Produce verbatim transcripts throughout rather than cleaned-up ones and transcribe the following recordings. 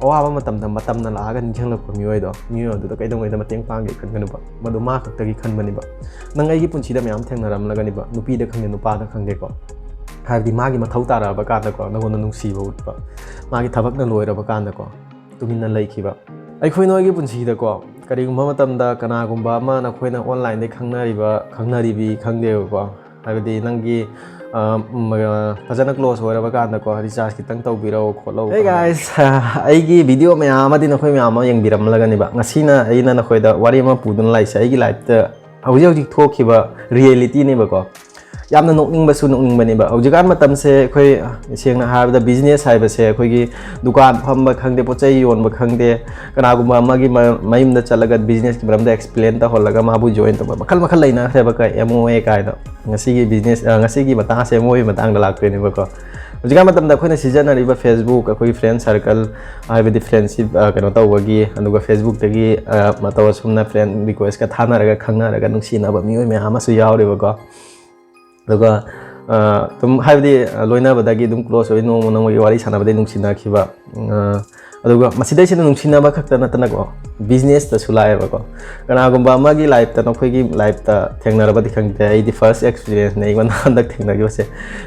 ꯑꯋꯥꯕ ꯃꯇꯝꯗ ꯃꯇꯝꯅ ꯂꯥꯛꯑꯒ ꯅꯤꯡꯁꯤꯡꯂꯛꯄ ꯃꯤꯑꯣꯏꯗꯣ, ꯃꯤꯑꯣꯏ ꯑꯗꯨꯗ ꯀꯩꯗꯧꯉꯩꯗ ꯃꯇꯦꯡ ꯄꯥꯡꯒꯦ ꯈꯟꯒꯅꯨꯕ꯫ ꯃꯗꯨ ꯃꯥ ꯈꯛꯇꯒꯤ ꯈꯟꯕꯅꯦꯕ꯫ ꯅꯪ ꯑꯩꯒꯤ ꯄꯨꯟꯁꯤꯗ ꯃꯌꯥꯝ ꯊꯦꯡꯅꯔꯝꯂꯒꯅꯤꯕ, ꯅꯨꯄꯤꯗ ꯈꯪꯗꯦ, ꯅꯨꯄꯥꯗ ꯈꯪꯗꯦꯀꯣ, ꯍꯥꯏꯕꯗꯤ ꯃꯥꯒꯤ ꯃꯊꯧ ꯇꯥꯔꯛꯑꯕ ꯀꯥꯟꯗꯀꯣ, ꯅꯪꯉꯣꯟꯗ ꯅꯨꯡꯁꯤꯕ ꯎꯠꯄ, ꯃꯥꯒꯤ ꯊꯕꯛꯅ ꯂꯣꯏꯔꯕ ꯀꯥꯟꯗꯀꯣ, ꯇꯨꯃꯤꯟꯅ ꯂꯩꯈꯤꯕ꯫ ꯑꯩꯈꯣꯏ ꯅꯣꯏꯒꯤ ꯄꯨꯟꯁꯤꯗꯀꯣ, ꯀꯔꯤꯒꯨꯝꯕ ꯃꯇꯝꯗ ꯀꯅꯥꯒꯨꯝꯕ ꯑꯃ ꯅꯈꯣꯏꯅ online ꯗꯒꯤ ꯈꯪꯅꯔꯤꯕ, ꯈꯪꯅꯔꯤꯕꯤ ꯈꯪꯗꯦꯕꯀꯣ, ꯍꯥꯏꯕꯗꯤ ꯅꯪꯒꯤ, ꯑ, ꯎꯝ, ꯑ, ꯐꯖꯅ close ꯑꯣꯏꯔꯕ ꯀꯥꯟꯗꯀꯣ, recharge ꯈꯤꯇꯪ ꯇꯧꯕꯤꯔꯛꯑꯣ ꯈꯣꯠꯂꯣ Hey ꯀꯥꯏꯅ꯫ Guys, ꯑ, ꯑꯩꯒꯤ video ꯃꯌꯥꯝ ꯑꯃꯗꯤ ꯅꯈꯣꯏ ꯃꯌꯥꯝ ꯑꯃ ꯌꯦꯡꯕꯤꯔꯝꯂꯒꯅꯤꯕ꯫ ꯉꯁꯤꯅ ꯑꯩꯅ ꯅꯈꯣꯏꯗ ꯋꯥꯔꯤ ꯑꯃ ꯄꯨꯗꯨꯅ ꯂꯥꯛꯏꯁꯦ ꯑꯩꯒꯤ life ꯇ ꯍꯧꯖꯤꯛ ꯍꯧꯖꯤꯛ ꯊꯣꯛꯈꯤꯕ reality ꯅꯦꯕꯀꯣ꯫ ꯌꯥꯝꯅ ꯅꯣꯛꯅꯤꯡꯕꯁꯨ ꯅꯣꯛꯅꯤꯡꯕꯅꯦꯕ꯫ ꯍꯧꯖꯤꯛꯀꯥꯟ ꯃꯇꯝꯁꯦ ꯑꯩꯈꯣꯏ, ꯁꯦꯡꯅ ꯍꯥꯏꯔꯕꯗ, business ꯍꯥꯏꯕꯁꯦ, ꯑꯩꯈꯣꯏꯒꯤ ꯗꯨꯀꯥꯟ ꯐꯝꯕ ꯈꯪꯗꯦ, ꯄꯣꯠ ꯆꯩ ꯌꯣꯟꯕ ꯈꯪꯗꯦ, ꯀꯅꯥꯒꯨꯝꯕ ꯑꯃꯒꯤ ꯃ-, ꯃꯌꯨꯝꯗ ꯆꯠꯂꯒ business ꯀꯤ ꯃꯔꯝꯗ explain ꯇꯧꯍꯜꯂꯒ ꯃꯥꯕꯨ join ꯇꯧꯕ, ꯃꯈꯜ ꯃꯈꯜ ꯂꯩꯅꯈ꯭ꯔꯦꯕ, ꯀ-, M O A ꯀꯥꯏꯅ꯫ ꯉꯁꯤꯒꯤ business, ꯑ, ꯉꯁꯤꯒꯤ ꯃꯇꯥꯡꯁꯦ M O A ꯒꯤ ꯃꯇꯥꯡꯗ ꯂꯥꯛꯇꯣꯏꯅꯦꯕꯀꯣ꯫ ꯍꯧꯖꯤꯛꯀꯥꯟ ꯃꯇꯝꯗ ꯑꯩꯈꯣꯏꯅ ꯁꯤꯖꯤꯟꯅꯔꯤꯕ Facebook, ꯑꯩꯈꯣꯏꯒꯤ friend circle, ꯍꯥꯏꯕꯗꯤ friendship, ꯑ, ꯀꯩꯅꯣ ꯇꯧꯕꯒꯤ, ꯑꯗꯨꯒ Facebook ꯇꯒꯤ, ꯑ, ꯃꯇꯧ ꯑꯁꯨꯝꯅ friend request ꯀ ꯊꯥꯅꯔꯒ ꯈꯪꯅꯔꯒ ꯅꯨꯡꯁꯤꯅꯕ ꯃꯤꯑꯣꯏ ꯃꯌꯥꯝ ꯑꯃꯁꯨ ꯌꯥꯎꯔꯤꯕꯀꯣ꯫ ꯑꯗꯨꯒ, ꯑ, ꯑꯗꯨꯝ ꯍꯥꯏꯕꯗꯤ, ꯑ, ꯂꯣꯏꯅꯕꯗꯒꯤ ꯑꯗꯨꯝ close ꯑꯣꯏ, ꯅꯣꯡꯃ ꯅꯣꯡꯃꯒꯤ ꯋꯥꯔꯤ ꯁꯥꯟꯅꯕꯗꯒꯤ ꯅꯨꯡꯁꯤꯅꯈꯤꯕ꯫ ꯑ, ꯑꯗꯨꯒ ꯃꯁꯤꯗꯩꯁꯤꯗ ꯅꯨꯡꯁꯤꯅꯕ ꯈꯛꯇ ꯅꯠꯇꯅꯀꯣ, business ꯇꯁꯨ ꯂꯥꯛꯑꯦꯕꯀꯣ꯫ ꯀꯅꯥꯒꯨꯝꯕ ꯑꯃꯒꯤ life ꯇ, ꯅꯈꯣꯏꯒꯤ life ꯇ ꯊꯦꯡꯅꯔꯕꯗꯤ ꯈꯪꯗꯦ, ꯑꯩꯗꯤ first experience ꯅꯦ ꯑꯩꯉꯣꯟꯗ ꯍꯟꯗꯛ ꯊꯦꯡꯅꯈꯤꯕꯁꯦ꯫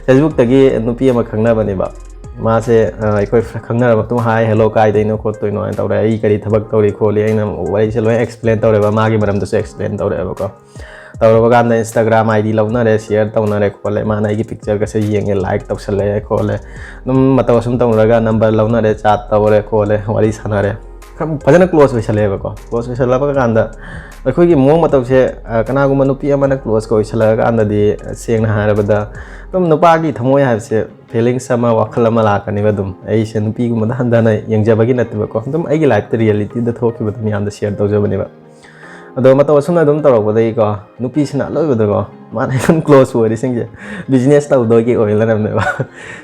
Facebook ꯇꯒꯤ ꯅꯨꯄꯤ ꯑꯃ ꯈꯪꯅꯕꯅꯦꯕ꯫ ꯃꯥꯁꯦ, ꯑ, ꯑꯩꯈꯣꯏ ꯈꯪꯅꯔꯕ ꯃꯇꯨꯡ, "Hi, hello, ꯀꯥꯏꯗꯩꯅꯣ ꯈꯣꯠꯇꯣꯏꯅꯣ?" ꯍꯥꯏꯅ ꯇꯧꯔꯦ꯫ ꯑꯩ ꯀꯔꯤ ꯊꯕꯛ ꯇꯧꯔꯤ ꯈꯣꯠꯂꯤ, ꯑꯩꯅ ꯋꯥꯔꯤꯁꯦ ꯂꯣꯏ explain ꯇꯧꯔꯦꯕ, ꯃꯥꯒꯤ ꯃꯔꯝꯗꯁꯨ explain ꯇꯧꯔꯛꯑꯦꯕꯀꯣ꯫ ꯇꯧꯔꯕ ꯀꯥꯟꯗ Instagram I D ꯂꯧꯅꯔꯦ, share ꯇꯧꯅꯔꯦ ꯈꯣꯠꯂꯦ, ꯃꯥꯅ ꯑꯩꯒꯤ picture ꯒꯁꯦ ꯌꯦꯡꯉꯦ, like ꯇꯧꯁꯜꯂꯛꯑꯦ ꯈꯣꯠꯂꯦ, ꯑꯗꯨꯝ ꯃꯇꯧ ꯑꯁꯨꯝ ꯇꯧꯅꯔꯒ number ꯂꯧꯅꯔꯦ, chat ꯇꯧꯔꯦ ꯈꯣꯠꯂꯦ, ꯋꯥꯔꯤ ꯁꯥꯟꯅꯔꯦ꯫ ꯈꯔ ꯐꯖꯅ close ꯑꯣꯏꯁꯜꯂꯛꯑꯦꯕꯀꯣ꯫ Close ꯑꯣꯏꯁꯜꯂꯛꯄ ꯀꯥꯟꯗ ꯑꯩꯈꯣꯏꯒꯤ ꯃꯑꯣꯡ ꯃꯇꯧꯁꯦ, ꯑ, ꯀꯅꯥꯒꯨꯝꯕ ꯅꯨꯄꯤ ꯑꯃꯅ close ꯀ ꯑꯣꯏꯁꯜꯂꯛꯑꯀꯥꯟꯗꯗꯤ, ꯁꯦꯡꯅ ꯍꯥꯏꯔꯕꯗ, ꯑꯗꯨꯝ ꯅꯨꯄꯥꯒꯤ ꯊꯃꯣꯏ ꯍꯥꯏꯕꯁꯦ feelings ꯑꯃ, ꯋꯥꯈꯜ ꯑꯃ ꯂꯥꯛꯀꯅꯦꯕ꯫ ꯑꯗꯨꯝ ꯑꯩꯁꯦ ꯅꯨꯄꯤꯒꯨꯝꯕꯗ ꯍꯟꯊꯅ ꯌꯦꯡꯖꯕꯒꯤ ꯅꯠꯇꯦꯕꯀꯣ, ꯑꯗꯨꯝ ꯑꯩꯒꯤ life ꯇ reality ꯗ ꯊꯣꯛꯈꯤꯕꯗꯣ ꯃꯌꯥꯝꯗ share ꯇꯧꯖꯕꯅꯦꯕ꯫ ꯑꯗꯣ ꯃꯇꯧ ꯑꯁꯨꯝꯅ ꯑꯗꯨꯝ ꯇꯧꯔꯛꯄꯗꯒꯤꯀꯣ, ꯅꯨꯄꯤꯁꯤꯅ ꯑꯂꯣꯏꯕꯗꯀꯣ, ꯃꯥꯅ ꯑꯗꯨꯝ close ꯑꯣꯏꯔꯤꯁꯤꯡꯁꯦ business ꯇꯧꯗꯣꯏꯒꯤ ꯑꯣꯏ ꯂꯩꯔꯝꯃꯦꯕ꯫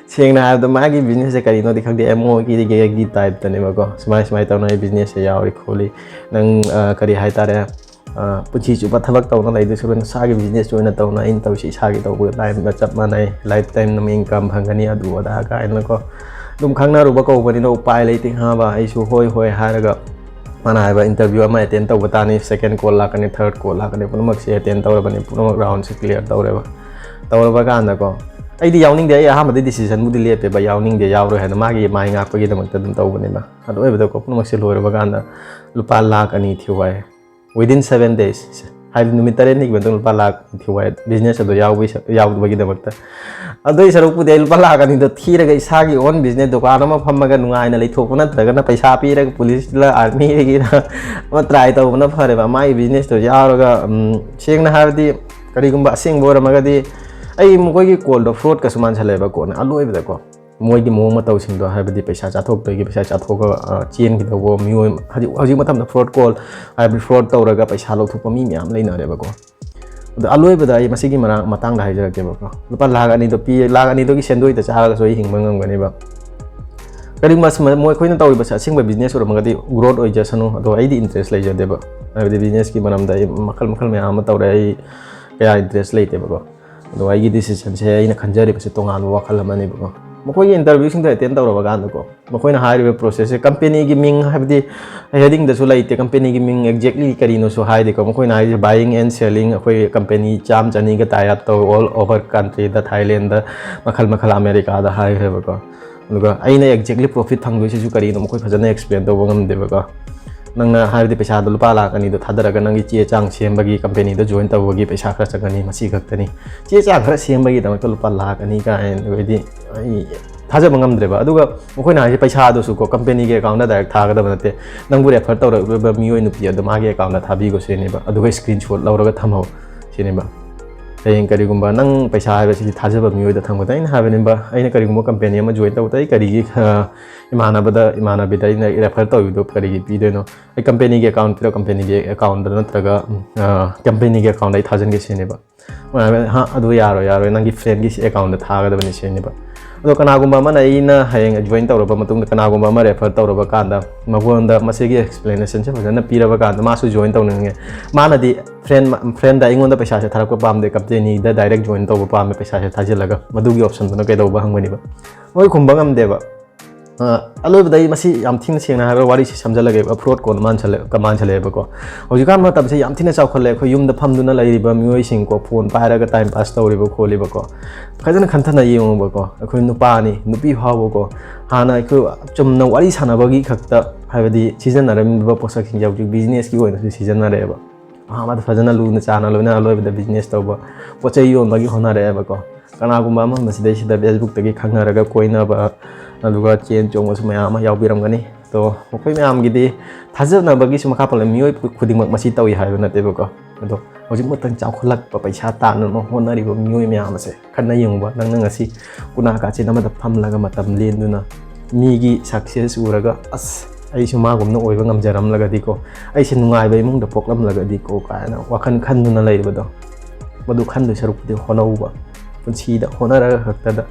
ꯁꯦꯡꯅ ꯍꯥꯏꯔꯕꯗ, ꯃꯥꯒꯤ business ꯁꯦ ꯀꯔꯤꯅꯣꯗꯤ ꯈꯪꯗꯦ, M O A ꯒꯤ type ꯇꯅꯦꯕꯀꯣ꯫ "ꯁꯨꯃꯥꯏ ꯁꯨꯃꯥꯏ ꯇꯧꯅ ꯑꯩ business ꯁꯦ ꯌꯥꯎꯔꯤ ꯈꯣꯠꯂꯤ, ꯅꯪ, ꯑ, ꯀꯔꯤ ꯍꯥꯏꯇꯥꯔꯦ, ꯑ, ꯄꯨꯟꯁꯤ ꯆꯨꯞꯄ ꯊꯕꯛ ꯇꯧꯅ ꯂꯩꯗꯣꯏ ꯁꯔꯨꯛ ꯅꯁꯥꯒꯤ business ꯑꯣꯏꯅ ꯇꯧꯅ, ꯑꯩꯅ ꯇꯧꯔꯤꯁꯤ ꯏꯁꯥꯒꯤ ꯇꯧꯕ ꯂꯥꯏꯟꯗ ꯆꯞ ꯃꯥꯟꯅꯩ, life time ꯅꯪ income ꯐꯪꯒꯅꯤ", ꯑꯗꯨ ꯑꯗꯥ ꯀꯥꯏꯅꯀꯣ꯫ ꯑꯗꯨꯝ ꯈꯪꯅꯔꯨꯕ ꯀꯧꯕꯅꯤꯅ ꯎꯄꯥꯏ ꯂꯩꯇꯦ ꯈꯪꯉꯕ꯫ ꯑꯩꯁꯨ ꯍꯣꯏ ꯍꯣꯏ ꯍꯥꯏꯔꯒ, ꯃꯥꯅ ꯍꯥꯏꯕ, "interview ꯑꯃ attend ꯇꯧꯕ ꯇꯥꯅꯤ, second call ꯂꯥꯛꯀꯅꯤ, third call ꯂꯥꯛꯀꯅꯤ, ꯄꯨꯝꯅꯃꯛꯁꯦ attend ꯇꯧꯔꯕꯅꯤ, ꯄꯨꯝꯅꯃꯛ round ꯁꯦ clear ꯇꯧꯔꯦꯕ꯫ ꯇꯧꯔꯕ ꯀꯥꯟꯗꯀꯣ, ꯑꯩꯗꯤ ꯌꯥꯎꯅꯤꯡꯗꯦ, ꯑꯩ ꯑꯍꯥꯟꯕꯗꯤ decision ꯕꯨꯗꯤ ꯂꯦꯞꯄꯦꯕ, ꯌꯥꯎꯅꯤꯡꯗꯦ, ꯌꯥꯎꯔꯣꯏ ꯍꯥꯏꯅ, ꯃꯥꯒꯤ ꯃꯥꯏ ꯉꯥꯛꯄꯒꯤꯗꯃꯛꯇ ꯑꯗꯨꯝ ꯇꯧꯕꯅꯦꯕ꯫ ꯑꯗꯨ ꯑꯣꯏꯕꯗꯀꯣ, ꯄꯨꯝꯅꯃꯛꯁꯦ ꯂꯣꯏꯔꯕ ꯀꯥꯟꯗ ꯂꯨꯄꯥ ꯂꯥꯛ ꯑꯅꯤ ꯊꯤꯋꯥꯏ, within seven days, ꯍꯥꯏꯕꯗꯤ ꯅꯨꯃꯤꯠ ꯇꯔꯦꯠꯅꯤꯒꯤ ꯃꯇꯨꯡꯗ ꯂꯨꯄꯥ ꯂꯥꯛ ꯊꯤꯋꯥꯏ, business ꯑꯗꯨ ꯌꯥꯎꯕꯒꯤ ꯁ-, ꯌꯥꯎꯕꯒꯤꯗꯃꯛꯇ꯫ ꯑꯗꯨꯏ ꯁꯔꯨꯛꯄꯨꯗꯤ ꯑꯩ ꯂꯨꯄꯥ ꯂꯥꯛ ꯑꯅꯤꯗꯣ ꯊꯤꯔꯒ ꯏꯁꯥꯒꯤ own business ꯗꯨꯀꯥꯟ ꯑꯃ ꯐꯝꯃꯒ ꯅꯨꯡꯉꯥꯏꯅ ꯂꯩꯊꯣꯛꯄ ꯅꯠꯇ꯭ꯔꯒꯅ ꯄꯩꯁꯥ ꯄꯤꯔꯒ ꯄꯨꯂꯤꯁꯂ ꯑꯥꯔꯃꯤꯒꯤꯔ ꯑꯃ try ꯇꯧꯕꯅ ꯐꯔꯦꯕ꯫ ꯃꯥꯒꯤ business ꯇꯣ ꯌꯥꯎꯔꯒ, ꯎꯝ, ꯁꯦꯡꯅ ꯍꯥꯏꯔꯗꯤ ꯀꯔꯤꯒꯨꯝꯕ ꯑꯁꯦꯡꯕ ꯑꯣꯏꯔꯝꯃꯒꯗꯤ, ꯑꯩ ꯃꯈꯣꯏꯒꯤ call ꯗꯣ fraud ꯀꯁꯨ ꯃꯥꯟꯁꯜꯂꯛꯑꯦꯕ ꯀꯣꯟꯅ ꯑꯂꯣꯏꯕꯗꯀꯣ꯫ ꯃꯣꯏꯒꯤ ꯃꯑꯣꯡ ꯃꯇꯧꯁꯤꯡꯗꯣ, ꯍꯥꯏꯕꯗꯤ ꯄꯩꯁꯥ ꯆꯥꯊꯣꯛꯇꯣꯏꯒꯤ, ꯄꯩꯁꯥ ꯆꯥꯊꯣꯛꯑꯒ, ꯑ, ꯆꯦꯟꯈꯤꯗꯧꯕ ꯃꯤꯑꯣꯏ, ꯍꯧꯖꯤꯛ, ꯍꯧꯖꯤꯛ ꯃꯇꯝꯗ fraud call, ꯍꯥꯏꯕꯗꯤ fraud ꯇꯧꯔꯒ ꯄꯩꯁꯥ ꯂꯧꯊꯣꯛꯄ ꯃꯤ ꯃꯌꯥꯝ ꯂꯩꯅꯔꯦꯕꯀꯣ꯫ ꯑꯗꯣ ꯑꯂꯣꯏꯕꯗ ꯑꯩ ꯃꯁꯤꯒꯤ ꯃꯔꯥꯡ-, ꯃꯇꯥꯡꯗ ꯍꯥꯏꯖꯔꯛꯀꯦꯕꯀꯣ꯫ ꯂꯨꯄꯥ ꯂꯥꯛ ꯑꯅꯤꯗꯣ ꯄꯤ, ꯂꯥꯛ ꯑꯅꯤꯗꯨꯒꯤ ꯁꯦꯟꯗꯣꯏꯗ ꯆꯥꯔꯒꯁꯨ ꯑꯩ ꯍꯤꯡꯕ ꯉꯝꯒꯅꯦꯕ꯫ ꯀꯔꯤꯒꯨꯝꯕ ꯑꯁꯨꯝ ꯃꯣꯏ, ꯑꯩꯈꯣꯏꯅ ꯇꯧꯔꯤꯕꯁꯦ ꯑꯁꯦꯡꯕ business ꯑꯣꯏꯔꯝꯃꯒꯗꯤ growth ꯑꯣꯏꯖꯁꯅꯨ, ꯑꯗꯣ ꯑꯩꯗꯤ interest ꯂꯩꯖꯗꯦꯕ꯫ ꯍꯥꯏꯕꯗꯤ business ꯀꯤ ꯃꯔꯝꯗ ꯑꯩ ꯃꯈꯜ ꯃꯈꯜ ꯃꯌꯥꯝ ꯑꯃ ꯇꯧꯔꯦ, ꯑꯩ ꯀꯌꯥ interest ꯂꯩꯇꯦꯕꯀꯣ꯫ ꯑꯗꯣ ꯑꯩꯒꯤ decision ꯁꯦ, ꯑꯩꯅ ꯈꯟꯖꯔꯤꯕꯁꯦ ꯇꯣꯉꯥꯟꯕ ꯋꯥꯈꯜ ꯑꯃꯅꯦꯕꯀꯣ꯫ ꯃꯈꯣꯏꯒꯤ interview ꯁꯤꯡꯗꯣ attend ꯇꯧꯔꯕ ꯀꯥꯟꯗꯀꯣ, ꯃꯈꯣꯏꯅ ꯍꯥꯏꯔꯤꯕ process ꯁꯦ company ꯒꯤ ꯃꯤꯡ, ꯍꯥꯏꯕꯗꯤ heading ꯗꯁꯨ ꯂꯩꯇꯦ, company ꯒꯤ ꯃꯤꯡ exactly ꯀꯔꯤꯅꯣꯁꯨ ꯍꯥꯏꯗꯦꯀꯣ꯫ ꯃꯈꯣꯏꯅ ꯍꯥꯏꯔꯤꯁꯦ buying and selling, ꯑꯩꯈꯣꯏ company ꯆꯥꯝꯃ ꯆꯅꯤꯒ tie up ꯇꯧ all over country ꯗ, Thailand ꯗ, ꯃꯈꯜ ꯃꯈꯜ America ꯗ ꯍꯥꯏꯈ꯭ꯔꯦꯕꯀꯣ꯫ ꯑꯗꯨꯒ ꯑꯩꯅ exactly profit ꯐꯪꯗꯣꯏꯁꯤꯁꯨ ꯀꯔꯤꯅꯣ ꯃꯈꯣꯏ ꯐꯖꯅ explain ꯇꯧꯕ ꯉꯝꯗꯦꯕꯀꯣ꯫ ꯅꯪꯅ ꯍꯥꯏꯕꯗꯤ ꯄꯩꯁꯥꯗꯣ ꯂꯨꯄꯥ ꯂꯥꯛ ꯑꯅꯤꯗꯣ ꯊꯥꯗꯔꯒ ꯅꯪꯒꯤ ꯆꯦ ꯆꯥꯡ ꯁꯦꯝꯕꯒꯤ, company ꯗ join ꯇꯧꯕꯒꯤ ꯄꯩꯁꯥ ꯈꯔ ꯆꯪꯒꯅꯤ, ꯃꯁꯤ ꯈꯛꯇꯅꯤ꯫ ꯆꯦ ꯆꯥꯡ ꯈꯔ ꯁꯦꯝꯕꯒꯤꯗꯃꯛꯇ ꯂꯨꯄꯥ ꯂꯥꯛ ꯑꯅꯤ ꯀꯥꯏꯅ, ꯑꯩꯗꯤ ꯑꯩ ꯊꯥꯖꯕ ꯉꯝꯗ꯭ꯔꯦꯕ꯫ ꯑꯗꯨꯒ ꯃꯈꯣꯏꯅ ꯍꯥꯏꯁꯦ ꯄꯩꯁꯥꯗꯨꯁꯨ ꯀꯣ company ꯒꯤ account ꯗ direct ꯊꯥꯒꯗꯕ ꯅꯠꯇꯦ, ꯅꯪꯕꯨ refer ꯇꯧꯔꯛꯂꯤꯕ ꯃꯤꯑꯣꯏ ꯅꯨꯄꯤ ꯑꯗꯣ ꯃꯥꯒꯤ account ꯗ ꯊꯥꯕꯤꯈꯣ ꯁꯤꯅꯦꯕ, ꯑꯗꯨꯒ screenshot ꯂꯧꯔꯒ ꯊꯝꯍꯧ ꯁꯤꯅꯦꯕ꯫ ꯍꯌꯦꯡ ꯀꯔꯤꯒꯨꯝꯕ ꯅꯪ ꯄꯩꯁꯥ ꯍꯥꯏꯕꯁꯤꯗꯤ ꯊꯥꯖꯕ ꯃꯤꯑꯣꯏꯗ ꯊꯝꯒꯗꯕ꯫ ꯑꯩꯅ ꯍꯥꯏꯕꯅꯦꯕ, ꯑꯩꯅ ꯀꯔꯤꯒꯨꯝꯕ company ꯑꯃ join ꯇꯧꯕꯗ ꯑꯩ ꯀꯔꯤꯒꯤ, ꯑ, ꯏꯃꯥꯟꯅꯕꯗ, ꯏꯃꯥꯟꯅꯕꯤꯗ ꯑꯩꯅ refer ꯇꯧꯔꯤꯗꯣ ꯀꯔꯤꯒꯤ ꯄꯤꯗꯣꯏꯅꯣ? ꯑꯩ company ꯒꯤ account ꯄꯤꯔꯣ, company ꯒꯤ account ꯗ ꯅꯠꯇ꯭ꯔꯒ, ꯎꯝ, ꯑ, company ꯒꯤ account ꯗ ꯑꯩ ꯊꯥꯖꯤꯟꯒꯦ ꯁꯤꯅꯦꯕ꯫ ꯃꯣꯏꯅ ꯍꯥꯏꯕ, "ꯍꯥ, ꯑꯗꯨ ꯌꯥꯔꯣꯏ, ꯌꯥꯔꯣꯏ, ꯅꯪꯒꯤ friend ꯒꯤ account ꯗ ꯊꯥꯒꯗꯕꯅꯤ" ꯁꯤꯅꯦꯕ꯫ ꯑꯗꯣ ꯀꯅꯥꯒꯨꯝꯕ ꯑꯃꯅ, ꯑꯩꯅ ꯍꯌꯦꯡ join ꯇꯧꯔꯕ ꯃꯇꯨꯡꯗ ꯀꯅꯥꯒꯨꯝꯕ ꯑꯃ refer ꯇꯧꯔꯕ ꯀꯥꯟꯗ ꯃꯉꯣꯟꯗ ꯃꯁꯤꯒꯤ explanation ꯁꯦ ꯐꯖꯅ ꯄꯤꯔꯕ ꯀꯥꯟꯗ ꯃꯥꯁꯨ join ꯇꯧꯅꯤꯡꯉꯦ꯫ ꯃꯥꯅꯗꯤ friend, friend ꯗ ꯑꯩꯉꯣꯟꯗ ꯄꯩꯁꯥꯁꯦ ꯊꯥꯔꯛꯄ ꯄꯥꯝꯗꯦ, company ꯗ direct join ꯇꯧꯕ ꯄꯥꯝꯃꯦ, ꯄꯩꯁꯥꯁꯦ ꯊꯥꯖꯤꯜꯂꯒ, ꯃꯗꯨꯒꯤ option ꯗꯨꯅ ꯀꯩꯗꯧꯕ ꯍꯪꯕꯅꯦꯕ꯫ ꯃꯣꯏ ꯈꯨꯝꯕ ꯉꯝꯗꯦꯕ꯫ ꯑ, ꯑꯂꯣꯏꯕꯗ ꯑꯩ ꯃꯁꯤ ꯌꯥꯝ ꯊꯤꯅ ꯁꯦꯡꯅ ꯍꯥꯏꯔꯒ ꯋꯥꯔꯤꯁꯤ ꯁꯝꯖꯜꯂꯒꯦꯕ, ꯐ꯭ꯔꯣꯗ ꯀꯣꯟ ꯃꯥꯟꯁꯜꯂꯦ-, ꯀ-, ꯃꯥꯟꯁꯜꯂꯛꯑꯦꯕꯀꯣ꯫ ꯍꯧꯖꯤꯛꯀꯥꯟ ꯃꯇꯝꯁꯦ ꯌꯥꯝ ꯊꯤꯅ ꯆꯥꯎꯈꯠꯂꯦ꯫ ꯑꯩꯈꯣꯏ ꯌꯨꯝꯗ ꯐꯝꯗꯨꯅ ꯂꯩꯔꯤꯕ ꯃꯤꯑꯣꯏꯁꯤꯡꯀꯣ, ꯐꯣꯟ ꯄꯥꯏꯔꯒ ꯇꯥꯏꯝ ꯄꯥꯁ ꯇꯧꯔꯤꯕ ꯈꯣꯠꯂꯤꯕꯀꯣ, ꯐꯖꯅ ꯈꯟꯊꯅ ꯌꯦꯡꯉꯨꯕꯀꯣ꯫ ꯑꯩꯈꯣꯏ ꯅꯨꯄꯥꯅꯤ, ꯅꯨꯄꯤ ꯐꯥꯎꯕꯀꯣ, ꯍꯥꯟꯅ ꯑꯩꯈꯣꯏ ꯆꯨꯝꯅ ꯋꯥꯔꯤ ꯁꯥꯟꯅꯕꯒꯤ ꯈꯛꯇ, ꯍꯥꯏꯕꯗꯤ, ꯁꯤꯖꯤꯟꯅꯔꯝꯃꯤꯕ ꯄꯣꯠꯁꯛꯁꯤꯡꯁꯦ ꯍꯧꯖꯤꯛ ꯕꯤꯖꯤꯅꯦꯁꯀꯤ ꯑꯣꯏꯅꯁꯨ ꯁꯤꯖꯤꯟꯅꯔꯛꯑꯦꯕ꯫ ꯑꯍꯥꯟꯕꯗ ꯐꯖꯅ ꯂꯨꯅ ꯆꯥꯅ ꯂꯣꯏꯅ ꯑꯂꯣꯏꯕꯗ ꯕꯤꯖꯤꯅꯦꯁ ꯇꯧꯕ, ꯄꯣꯠ ꯆꯩ ꯌꯣꯟꯕꯒꯤ ꯍꯣꯠꯅꯔꯛꯑꯦꯕꯀꯣ꯫ ꯀꯅꯥꯒꯨꯝꯕ ꯑꯃ ꯃꯁꯤꯗꯩꯁꯤꯗ ꯐꯦꯁꯕꯨꯛꯇꯒꯤ ꯈꯪꯅꯔꯒ ꯀꯣꯏꯅꯕ, ꯑꯗꯨꯒ ꯆꯦꯟ ꯆꯣꯡꯕꯁꯨ ꯃꯌꯥꯝ ꯑꯃ ꯌꯥꯎꯕꯤꯔꯝꯒꯅꯤ꯫ ꯑꯗꯣ ꯃꯈꯣꯏ ꯃꯌꯥꯝꯒꯤꯗꯤ ꯊꯥꯖꯅꯕꯒꯤꯁꯨ ꯃꯈꯥ ꯄꯣꯜꯂꯦ, ꯃꯤꯑꯣꯏ ꯈꯨꯗꯤꯡꯃꯛ ꯃꯁꯤ ꯇꯧꯏ ꯍꯥꯏꯕ ꯅꯠꯇꯦꯕꯀꯣ꯫ ꯑꯗꯣ ꯍꯧꯖꯤꯛ ꯃꯇꯝ ꯆꯥꯎꯈꯠꯂꯛꯄ, ꯄꯩꯁꯥ ꯇꯥꯟꯅꯕ ꯍꯣꯠꯅꯔꯤꯕ ꯃꯤꯑꯣꯏ ꯃꯌꯥꯝ ꯑꯁꯦ ꯈꯟꯅ ꯌꯦꯡꯉꯨꯕ꯫ ꯅꯪꯅ ꯉꯁꯤ ꯎꯅꯥ ꯀꯥꯆꯤꯟ ꯑꯃꯗ ꯐꯝꯂꯒ ꯃꯇꯝ ꯂꯦꯟꯗꯨꯅ ꯃꯤꯒꯤ ꯁꯛꯁꯦꯁ ꯎꯔꯒ, "ꯑꯁ, ꯑꯩꯁꯨ ꯃꯥꯒꯨꯝꯅ ꯑꯣꯏꯕ ꯉꯝꯖꯔꯝꯂꯒꯗꯤꯀꯣ, ꯑꯩꯁꯦ ꯅꯨꯡꯉꯥꯏꯕ ꯏꯃꯨꯡꯗ ꯄꯣꯛꯂꯝꯂꯒꯗꯤꯀꯣ" ꯀꯥꯏꯅ ꯋꯥꯈꯜ ꯈꯟꯗꯨꯅ ꯂꯩꯕꯗꯣ, ꯃꯗꯨ ꯈꯟꯗꯣꯏ ꯁꯔꯨꯛꯄꯨꯗꯤ ꯍꯣꯠꯅꯧꯕ꯫ ꯄꯨꯟꯁꯤꯗ ꯍꯣꯠꯅꯔꯒ ꯈꯛꯇꯗ,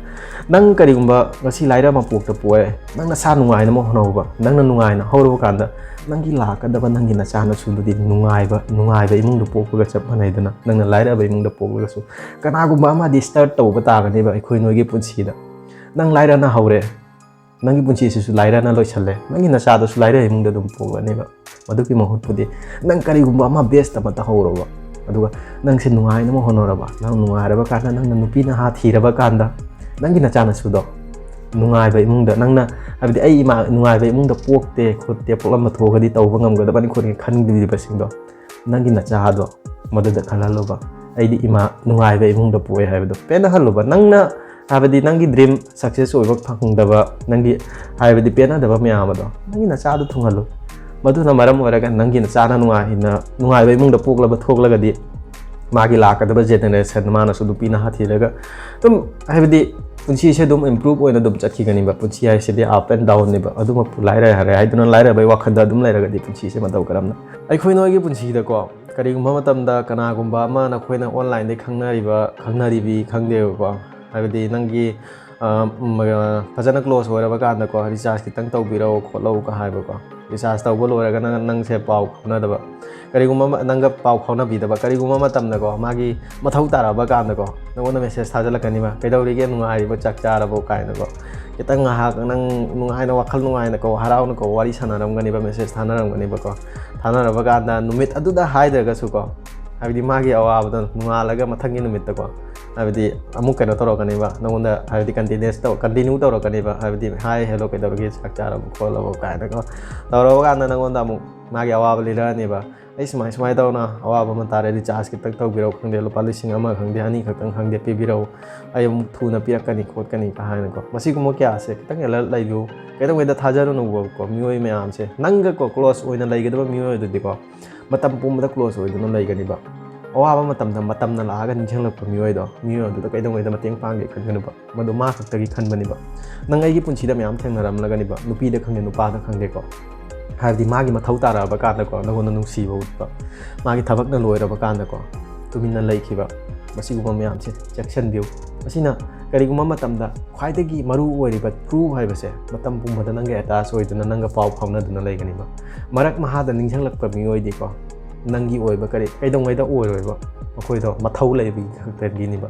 ꯅꯪ ꯀꯔꯤꯒꯨꯝꯕ ꯉꯁꯤ ꯂꯥꯏꯔ ꯑꯃ ꯄꯣꯛꯇ ꯄꯣꯛꯑꯦ, ꯅꯪ ꯅꯁꯥ ꯅꯨꯡꯉꯥꯏꯅꯕ ꯍꯣꯠꯅꯧꯕ꯫ ꯅꯪꯅ ꯅꯨꯡꯉꯥꯏꯅ ꯍꯧꯔꯕ ꯀꯥꯟꯗ, ꯅꯪꯒꯤ ꯂꯥꯛꯀꯗꯕ ꯅꯪꯒꯤ ꯅꯆꯥꯅꯁꯨꯗꯨꯗꯤ ꯅꯨꯡꯉꯥꯏꯕ, ꯅꯨꯡꯉꯥꯏꯕ ꯏꯃꯨꯡꯗ ꯄꯣꯛꯄꯒ ꯆꯞ ꯃꯥꯟꯅꯩꯗꯅ꯫ ꯅꯪꯅ ꯂꯥꯏꯔꯕ ꯏꯃꯨꯡꯗ ꯄꯣꯛꯂꯒꯁꯨ, ꯀꯅꯥꯒꯨꯝꯕ ꯑꯃꯗꯤ ꯁ꯭ꯇꯥꯔꯠ ꯇꯧꯕ ꯇꯥꯒꯅꯦꯕ ꯑꯩꯈꯣꯏ ꯅꯣꯏꯒꯤ ꯄꯨꯟꯁꯤꯗ꯫ ꯅꯪ ꯂꯥꯏꯔꯅ ꯍꯧꯔꯦ, ꯅꯪꯒꯤ ꯄꯨꯟꯁꯤꯁꯤꯁꯨ ꯂꯥꯏꯔꯅ ꯂꯣꯏꯁꯜꯂꯦ, ꯅꯪꯒꯤ ꯅꯆꯥꯗꯨꯁꯨ ꯂꯥꯏꯔ ꯏꯃꯨꯡꯗ ꯑꯗꯨꯝ ꯄꯣꯛꯂꯅꯦꯕ꯫ ꯃꯗꯨꯒꯤ ꯃꯍꯨꯠꯄꯨꯗꯤ ꯅꯪ ꯀꯔꯤꯒꯨꯝꯕ ꯑꯃ ꯕꯦꯁ ꯑꯃ ꯇꯧꯍꯧꯔꯕ, ꯑꯗꯨꯒ ꯅꯪꯁꯦ ꯅꯨꯡꯉꯥꯏꯅꯕ ꯍꯣꯠꯅꯔꯕ, ꯅꯪ ꯅꯨꯡꯉꯥꯏꯔꯕ ꯀꯥꯟꯗ, ꯅꯪꯅ ꯅꯨꯄꯤ ꯅꯍꯥ ꯊꯤꯔꯕ ꯀꯥꯟꯗ, ꯅꯪꯒꯤ ꯅꯆꯥꯅꯁꯨꯗꯣ ꯅꯨꯡꯉꯥꯏꯕ ꯏꯃꯨꯡꯗ, ꯅꯪꯅ, ꯍꯥꯏꯕꯗꯤ, "ꯑꯩ ꯏꯃꯥ ꯅꯨꯡꯉꯥꯏꯕ ꯏꯃꯨꯡꯗ ꯄꯣꯛꯇꯦ ꯈꯣꯠꯇꯦ, ꯄꯣꯛꯂꯝꯕ ꯊꯣꯛꯑꯒꯗꯤ ꯇꯧꯕ ꯉꯝꯒꯗꯕꯅꯤ ꯈꯣꯠꯅꯤ" ꯈꯟꯕꯤꯔꯤꯕꯁꯤꯡꯗꯣ, ꯅꯪꯒꯤ ꯅꯆꯥꯗꯣ ꯃꯗꯨꯗ ꯈꯜꯍꯜꯂꯨꯕ, "ꯑꯩꯗꯤ ꯏꯃꯥ ꯅꯨꯡꯉꯥꯏꯕ ꯏꯃꯨꯡꯗ ꯄꯣꯛꯑꯦ" ꯍꯥꯏꯕꯗꯣ ꯄꯦꯟꯅꯍꯜꯂꯨꯕ꯫ ꯅꯪꯅ, ꯍꯥꯏꯕꯗꯤ, ꯅꯪꯒꯤ ꯗ꯭ꯔꯤꯝ ꯁꯛꯁꯦꯁ ꯑꯣꯏꯕ ꯐꯪꯗꯕ, ꯅꯪꯒꯤ, ꯍꯥꯏꯕꯗꯤ, ꯄꯦꯟꯅꯗꯕ ꯃꯌꯥꯝ ꯑꯗꯣ ꯅꯪꯒꯤ ꯅꯆꯥꯗ ꯊꯨꯡꯍꯜꯂꯨ꯫ ꯃꯗꯨꯅ ꯃꯔꯝ ꯑꯣꯏꯔꯒ ꯅꯪꯒꯤ ꯅꯆꯥꯅ ꯅꯨꯡꯉꯥꯏꯅ, ꯅꯨꯡꯉꯥꯏꯕ ꯏꯃꯨꯡꯗ ꯄꯣꯛꯂꯕ ꯊꯣꯛꯂꯒꯗꯤ, ꯃꯥꯒꯤ ꯂꯥꯛꯀꯗꯕ ꯖꯦꯅꯦꯔꯦꯁꯟ, ꯃꯥꯅꯁꯨ ꯅꯨꯄꯤ ꯅꯍꯥ ꯊꯤꯔꯒ ꯑꯗꯨꯝ, ꯍꯥꯏꯕꯗꯤ, ꯄꯨꯟꯁꯤꯁꯦ ꯑꯗꯨꯝ ꯏꯝꯄ꯭ꯔꯨꯞ ꯑꯣꯏꯅ ꯑꯗꯨꯝ ꯆꯠꯈꯤꯒꯅꯤꯕ꯫ ꯄꯨꯟꯁꯤ ꯍꯥꯏꯁꯤꯗꯤ ꯑꯞ ꯑꯦꯟ ꯗꯥꯎꯟꯅꯦꯕ꯫ ꯑꯗꯨꯃꯛꯄꯨ ꯂꯥꯏꯔ ꯍꯥꯏꯔꯦ ꯍꯥꯏꯗꯨꯅ ꯂꯥꯏꯔꯕꯩ ꯋꯥꯈꯜꯗ ꯑꯗꯨꯝ ꯂꯩꯔꯒꯗꯤ ꯄꯨꯟꯁꯤꯁꯦ ꯃꯇꯧ ꯀꯔꯝꯅ? ꯑꯩꯈꯣꯏ ꯅꯣꯏꯒꯤ ꯄꯨꯟꯁꯤꯗꯀꯣ, ꯀꯔꯤꯒꯨꯝꯕ ꯃꯇꯝꯗ ꯀꯅꯥꯒꯨꯝꯕ ꯑꯃ ꯅꯈꯣꯏꯅ ꯑꯣꯟꯂꯥꯏꯟꯗꯒꯤ ꯈꯪꯅꯔꯤꯕ, ꯈꯪꯅꯔꯤꯕꯤ ꯈꯪꯗꯦꯕꯀꯣ, ꯍꯥꯏꯕꯗꯤ ꯅꯪꯒꯤ, ꯑ, ꯎꯝ, ꯑ, ꯐꯖꯅ ꯀ꯭ꯂꯣꯁ ꯑꯣꯏꯔꯕ ꯀꯥꯟꯗꯀꯣ, "ꯔꯤꯆꯥꯔꯖ ꯈꯤꯇꯪ ꯇꯧꯕꯤꯔꯛꯑꯣ ꯈꯣꯠꯂꯛꯑꯣ"ꯀ ꯍꯥꯏꯕꯀꯣ꯫ ꯔꯤꯆꯥꯔꯖ ꯇꯧꯕ ꯂꯣꯏꯔꯒ ꯅꯪ, ꯅꯪꯁꯦ ꯄꯥꯎ ꯐꯥꯎꯅꯗꯕ, ꯀꯔꯤꯒꯨꯝꯕ ꯑꯃ ꯅꯪꯒ ꯄꯥꯎ ꯐꯥꯎꯅꯕꯤꯗꯕ, ꯀꯔꯤꯒꯨꯝꯕ ꯃꯇꯝꯗꯀꯣ, ꯃꯥꯒꯤ ꯃꯊꯧ ꯇꯥꯔꯛꯑꯕ ꯀꯥꯟꯗꯀꯣ, ꯅꯪꯉꯣꯟꯗ ꯃꯦꯁꯦꯖ ꯊꯥꯖꯤꯜꯂꯛꯀꯅꯤꯕ, "ꯀꯩꯗꯧꯔꯤꯒꯦ, ꯅꯨꯡꯉꯥꯏꯔꯤꯕꯣ, ꯆꯥꯛ ꯆꯥꯔꯕꯣ?" ꯀꯥꯏꯅꯀꯣ꯫ ꯈꯤꯇꯪ ꯉꯥꯏꯍꯥꯛ ꯅꯪ ꯅꯨꯡꯉꯥꯏꯅ, ꯋꯥꯈꯜ ꯅꯨꯡꯉꯥꯏꯅꯀꯣ, ꯍꯔꯥꯎꯅꯀꯣ, ꯋꯥꯔꯤ ꯁꯥꯟꯅꯔꯝꯒꯅꯦꯕ, ꯃꯦꯁꯦꯖ ꯊꯥꯅꯔꯝꯒꯅꯦꯕꯀꯣ꯫ ꯊꯥꯅꯔꯕ ꯀꯥꯟꯗ ꯅꯨꯃꯤꯠ ꯑꯗꯨꯗ ꯍꯥꯏꯗ꯭ꯔꯒꯁꯨꯀꯣ, ꯍꯥꯏꯕꯗꯤ ꯃꯥꯒꯤ ꯑꯋꯥꯕꯗꯣ ꯅꯣꯡꯉꯥꯜꯂꯒ ꯃꯊꯪꯒꯤ ꯅꯨꯃꯤꯠꯇꯀꯣ, ꯍꯥꯏꯕꯗꯤ ꯑꯃꯨꯛ ꯀꯩꯅꯣ ꯇꯧꯔꯛꯀꯅꯦꯕ, ꯅꯪꯉꯣꯟꯗ ꯍꯥꯏꯕꯗꯤ ꯀꯟꯇꯤꯅ꯭ꯌꯨꯁ ꯇꯧ continue ꯇꯧꯔꯛꯀꯅꯦꯕ, ꯍꯥꯏꯕꯗꯤ "ꯍꯥꯏ, ꯍꯦꯜꯂꯣ, ꯀꯩꯗꯧꯔꯒꯦ, ꯆꯥꯛ ꯆꯥꯔꯕꯣ ꯈꯣꯠꯂꯕꯣ?" ꯀꯥꯏꯅꯀꯣ ꯇꯧꯔꯕ ꯀꯥꯟꯗ ꯅꯪꯉꯣꯟꯗ ꯑꯃꯨꯛ ꯃꯥꯒꯤ ꯑꯋꯥꯕ ꯂꯤꯔꯛꯑꯅꯦꯕ꯫ "ꯑꯩ ꯁꯨꯃꯥꯏ ꯁꯨꯃꯥꯏ ꯇꯧꯅ ꯑꯋꯥꯕ ꯑꯃ ꯇꯥꯔꯦ, ꯔꯤꯆꯥꯔꯖ ꯈꯤꯇꯪ ꯇꯧꯕꯤꯔꯛꯎ ꯈꯪꯗꯦ, ꯂꯨꯄꯥ ꯂꯤꯁꯤꯡ ꯑꯃ ꯈꯪꯗꯦ, ꯑꯅꯤ ꯈꯛꯇꯪ ꯈꯪꯗꯦ, ꯄꯤꯕꯤꯔꯛꯎ, ꯑꯩ ꯑꯃꯨꯛ ꯊꯨꯅ ꯄꯤꯔꯛꯀꯅꯤ ꯈꯣꯠꯀꯅꯤ" ꯀ ꯍꯥꯏꯅꯀꯣ꯫ ꯃꯁꯤꯒꯨꯝꯕ ꯀꯌꯥꯁꯦ ꯈꯤꯇꯪ ꯑꯦꯂꯔꯠ ꯂꯩꯕꯤꯌꯨ꯫ ꯀꯩꯗꯧꯉꯩꯗ ꯊꯥꯖꯔꯨꯅꯨꯕꯀꯣ, ꯃꯤꯑꯣꯏ ꯃꯌꯥꯝꯁꯦ ꯅꯪꯒꯀꯣ ꯀ꯭ꯂꯣꯁ ꯑꯣꯏꯅ ꯂꯩꯒꯗꯕ ꯃꯤꯑꯣꯏ ꯑꯗꯨꯗꯤꯀꯣ ꯃꯇꯝ ꯄꯨꯝꯕꯗ ꯀ꯭ꯂꯣꯁ ꯑꯣꯏꯗꯨꯅ ꯂꯩꯒꯅꯤꯕ꯫ ꯑꯋꯥꯕ ꯃꯇꯝꯗ ꯃꯇꯝꯅ ꯂꯥꯛꯑꯒ ꯅꯤꯡꯁꯤꯡꯂꯛꯄ ꯃꯤꯑꯣꯏꯗꯣ, ꯃꯤꯑꯣꯏ ꯑꯗꯨꯗ ꯀꯩꯗꯧꯉꯩꯗ ꯃꯇꯦꯡ ꯄꯥꯡꯒꯦ ꯈꯟꯒꯅꯨꯕ꯫ ꯃꯗꯨ ꯃꯥ ꯈꯛꯇꯒꯤ ꯈꯟꯕꯅꯦꯕ꯫ ꯅꯪ ꯑꯩꯒꯤ ꯄꯨꯟꯁꯤꯗ ꯃꯌꯥꯝ ꯊꯦꯡꯅꯔꯝꯂꯒꯅꯦꯕ, ꯅꯨꯄꯤꯗ ꯈꯪꯗꯦ, ꯅꯨꯄꯥꯗ ꯈꯪꯗꯦꯀꯣ, ꯍꯥꯏꯕꯗꯤ ꯃꯥꯒꯤ ꯃꯊꯧ ꯇꯥꯔꯛꯑꯕ ꯀꯥꯟꯗꯀꯣ, ꯅꯪꯉꯣꯟꯗ ꯅꯨꯡꯁꯤꯕ ꯎꯠꯄ, ꯃꯥꯒꯤ ꯊꯕꯛꯅ ꯂꯣꯏꯔꯕ ꯀꯥꯟꯗꯀꯣ ꯇꯨꯃꯤꯟꯅ ꯂꯩꯈꯤꯕ, ꯃꯁꯤꯒꯨꯝꯕ ꯃꯌꯥꯝꯁꯦ ꯆꯦꯛꯁꯤꯟꯕꯤꯌꯨ꯫ ꯃꯁꯤꯅ ꯀꯔꯤꯒꯨꯝꯕ ꯃꯇꯝꯗ ꯈ꯭ꯋꯥꯏꯗꯒꯤ ꯃꯔꯨ ꯑꯣꯏꯔꯤꯕ ꯇ꯭ꯔꯨ ꯍꯥꯏꯕꯁꯦ ꯃꯇꯝ ꯄꯨꯝꯕꯗ ꯅꯪꯒ ꯑꯦꯇꯥꯆ ꯑꯣꯏꯗꯨꯅ, ꯅꯪꯒ ꯄꯥꯎ ꯐꯥꯎꯅꯗꯨꯅ ꯂꯩꯒꯅꯤꯕ꯫ ꯃꯔꯛ ꯃꯍꯥꯗ ꯅꯤꯡꯁꯤꯡꯂꯛꯄ ꯃꯤꯑꯣꯏꯗꯤꯀꯣ, ꯅꯪꯒꯤ ꯑꯣꯏꯕ ꯀꯔꯤ ꯀꯩꯗꯧꯉꯩꯗ ꯑꯣꯏꯔꯣꯏꯕ꯫ ꯃꯈꯣꯏꯗꯣ ꯃꯊꯧ ꯂꯩꯕꯒꯤ ꯈꯛꯇꯒꯤꯅꯦꯕ,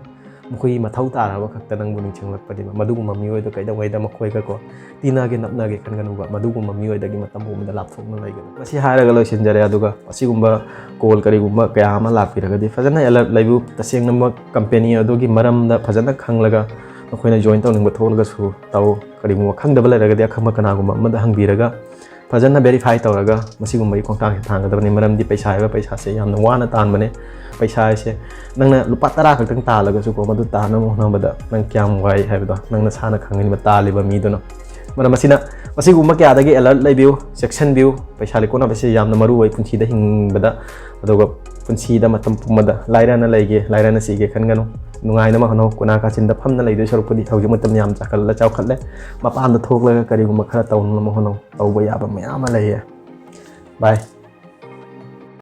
ꯃꯈꯣꯏꯒꯤ ꯃꯊꯧ ꯇꯥꯔꯕ ꯈꯛꯇ ꯅꯪꯕꯨ ꯅꯤꯡꯁꯤꯡꯂꯛꯄꯅꯦꯕ꯫ ꯃꯗꯨꯒꯨꯝꯕ ꯃꯤꯑꯣꯏꯗꯣ ꯀꯩꯗꯧꯉꯩꯗ ꯃꯈꯣꯏꯒꯀꯣ ꯇꯤꯟꯅꯒꯦ ꯅꯞꯅꯒꯦ ꯈꯟꯒꯅꯨꯕ꯫ ꯃꯗꯨꯒꯨꯝꯕ ꯃꯤꯑꯣꯏꯗꯒꯤ ꯃꯇꯝ ꯄꯨꯝꯕꯗ ꯂꯥꯞꯊꯣꯛꯅ ꯂꯩꯒꯅꯨ꯫ ꯃꯁꯤ ꯍꯥꯏꯔꯒ ꯂꯣꯏꯁꯤꯟꯖꯔꯦ꯫ ꯑꯗꯨꯒ ꯑꯁꯤꯒꯨꯝꯕ ꯀꯣꯜ ꯀꯔꯤꯒꯨꯝꯕ ꯀꯌꯥ ꯑꯃ ꯂꯥꯛꯄꯤꯔꯒꯗꯤ ꯐꯖꯅ ꯑꯦꯂꯔꯠ ꯂꯩꯕꯤꯌꯨ꯫ ꯇꯁꯦꯡꯅꯃꯛ ꯀꯝꯄꯦꯅꯤ ꯑꯗꯨꯒꯤ ꯃꯔꯝꯗ ꯐꯖꯅ ꯈꯪꯂꯒ ꯅꯈꯣꯏꯅ ꯖꯣꯏꯟ ꯇꯧꯅꯤꯡꯕ ꯊꯣꯛꯂꯒꯁꯨ ꯇꯧ꯫ ꯀꯔꯤꯒꯨꯝꯕ ꯈꯪꯗꯕ ꯂꯩꯔꯒꯗꯤ ꯑꯈꯪꯕ ꯀꯅꯥꯒꯨꯝꯕ ꯑꯃꯗ ꯍꯪꯕꯤꯔꯒ ꯐꯖꯅ ꯚꯦꯔꯤꯐꯥꯏ ꯇꯧꯔꯒ ꯃꯁꯤꯒꯨꯝꯕꯒꯤ ꯈꯣꯡꯊꯥꯡꯁꯦ ꯊꯥꯡꯒꯗꯕꯅꯤ꯫ ꯃꯔꯝꯗꯤ ꯄꯩꯁꯥ ꯍꯥꯏꯕ ꯄꯩꯁꯥꯁꯦ ꯌꯥꯝꯅ ꯋꯥꯅ ꯇꯥꯟꯕꯅꯦ꯫ ꯄꯩꯁꯥ ꯍꯥꯏꯁꯦ ꯅꯪꯅ ꯂꯨꯄꯥ ꯇꯔꯥ ꯈꯛꯇꯪ ꯇꯥꯜꯂꯒꯁꯨꯀꯣ, ꯃꯗꯨ ꯇꯥꯟꯅꯕ ꯍꯣꯠꯅꯕꯗ ꯅꯪ ꯀꯌꯥꯝ ꯋꯥꯏ ꯍꯥꯏꯕꯗꯣ ꯅꯪ ꯅꯁꯥꯅ ꯈꯪꯒꯅꯤꯕ, ꯇꯥꯜꯂꯤꯕ ꯃꯤꯗꯨꯅ꯫ ꯃꯔꯝ ꯑꯁꯤꯅ ꯃꯁꯤꯒꯨꯝꯕ ꯀꯌꯥꯗꯒꯤ ꯑꯦꯂꯔꯠ ꯂꯩꯕꯤꯌꯨ, ꯆꯦꯛꯁꯤꯟꯕꯤꯌꯨ꯫ ꯄꯩꯁꯥ ꯂꯤꯛꯀꯣꯟ ꯍꯥꯏꯕꯁꯤ ꯌꯥꯝꯅ ꯃꯔꯨ ꯑꯣꯏ ꯄꯨꯟꯁꯤꯗ ꯍꯤꯡꯕꯗ꯫ ꯑꯗꯨꯒ ꯄꯨꯟꯁꯤꯗ ꯃꯇꯝ ꯄꯨꯝꯕꯗ ꯂꯥꯏꯔꯅ ꯂꯩꯒꯦ, ꯂꯥꯏꯔꯅ ꯁꯤꯒꯦ ꯈꯟꯒꯅꯨ꯫ ꯅꯨꯡꯉꯥꯏꯅꯕ ꯍꯣꯠꯅꯧ꯫ ꯀꯣꯅꯥ ꯀꯥꯆꯤꯟꯗ ꯐꯝꯅ ꯂꯩꯗꯣꯏ ꯁꯔꯨꯛꯄꯨꯗꯤ ꯍꯧꯖꯤꯛ ꯃꯇꯝ ꯌꯥꯝ ꯆꯥꯎꯈꯠꯂ-, ꯆꯥꯎꯈꯠꯂꯦ꯫ ꯃꯄꯥꯟꯗ ꯊꯣꯛꯂꯒ ꯀꯔꯤꯒꯨꯝꯕ ꯈꯔ ꯇꯧꯅꯕ ꯍꯣꯠꯅꯧ꯫ ꯇꯧꯕ ꯌꯥꯕ ꯃꯌꯥꯝ ꯑꯃ ꯂꯩꯌꯦ꯫ ꯕꯥꯏ꯫